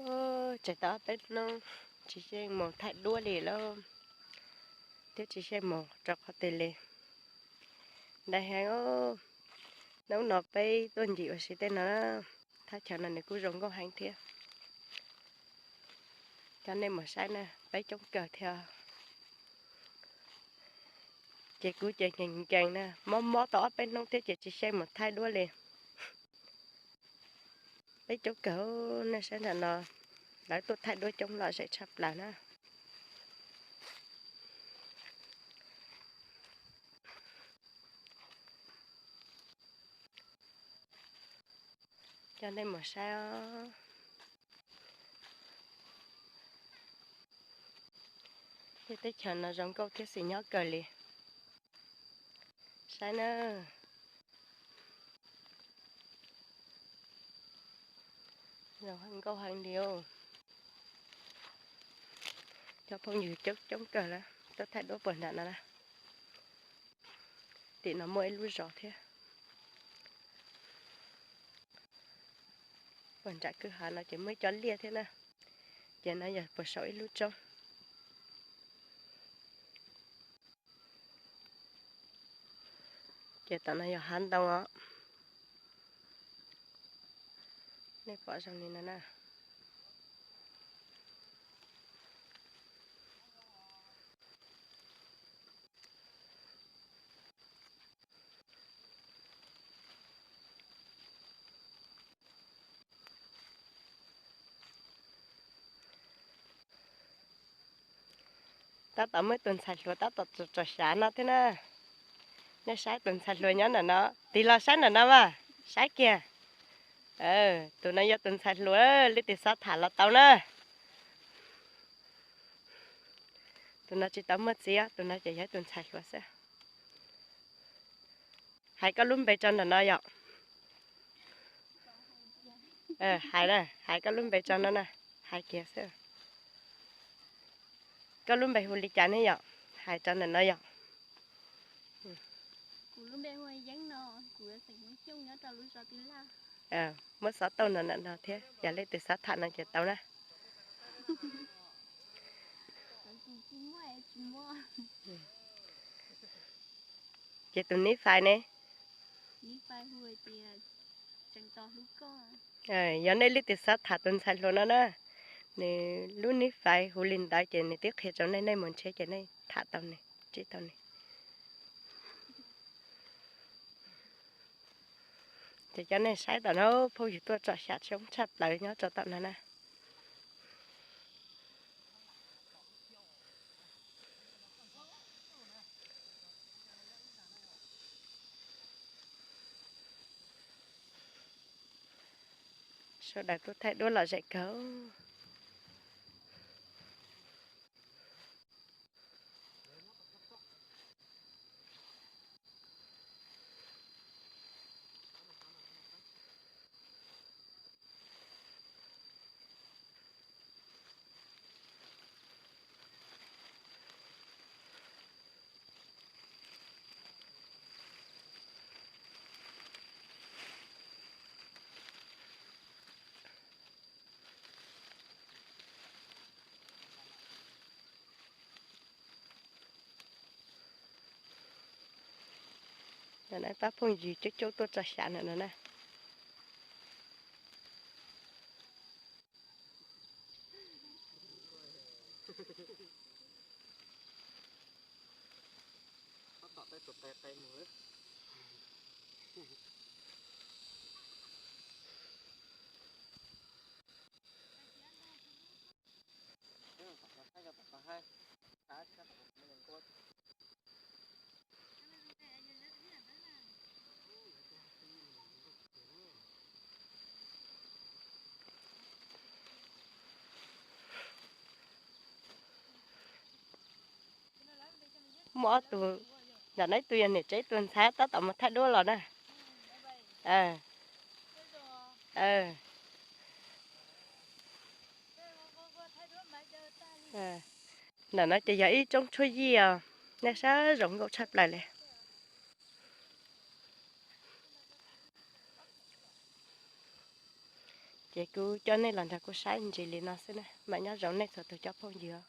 Ub, tseg tau ob peb hnub tsis xyeej mus thaij duab li lauj, thiab tsis xyeej mus rau qhov twg li. Ntev heev os. Hnub no peb tuaj ncig ua si tej no, thaj chaw no nws kuj zoo nkauj heev thiab. Coj nej mus saib na, peb coob kawg thiab. Ces kuv ces nkees nkees na, mob mob tau ob peb hnub thiab ces tsis xyeej mus thaij duab li. Peb coob kawg, nej saib nram no, lawv tuaj thaij duab coob lom zem tshaj plaws na. Coj nej mus saib os. Tej teb chaws no zoo nkauj thiab xim nyob kawg li. Saib na. Zoo nkauj heev li os. Cov phooj ywg coob coob kawg lawm, tuaj thaij duab puag nram no na. Tim no muaj ib lub zos thiab. Puag nram kwj ha no ces muaj ib co liaj thiab na. Ces no yog puag saum ib lub roob. Ces tom no yog hav ntoo os. Nej pom zoo li no na. Tab tom muaj tus ntxhais hluas tab tom tsom xyav no thiab na. Nej saib tus ntxhais hluas nyob nram no, tig los saib nram no mas, saib kiag. Tus no yog tus ntxhais hluas, leej twg xav tham los tau na. Tus no tsis tau muaj txiv, tus no ces yog tus ntxhais hluas xwb. Hais koj lub npe tso nram no yom. Hais, hais koj lub npe tso no na, hais kiag xwb. Koj lub npe hu li cas ne yom? Hais tso nram no yom. Muab xov tooj no nram no thiab, yog leej twg xav tham no ces tau na. Ces tus nib fais ne? Yog nej leej twg xav tham tus ntxhais hluas no na, nws lub nib fais hu li ntawd ces nws twb qhia rau nej, nej mus nrhiav ces nej tham tau nws, ntsib tau nws. Ces cov nej saib tom no, phooj ywg tuaj tsom xyam tshoob tshaj plaws nyob rau tom no na. Sawv daws tuaj thaij duab lom zem kawg. Pab phooj ywg coob coob tuaj tso xyav ntawm no na. Muaj ob tug, ntawm no ib tug yog niam tsev ib tug ntxhais tab tom mus thaij duab los na. Ntawm no ces yog ib roob tshuab yij os, nej saib zoo nkauj tshaj plaws li. Ces kuv coj nej los nrog kuv saib ntsis li no xwb na, mas nyob zoo nej txhua tus cov phooj ywg.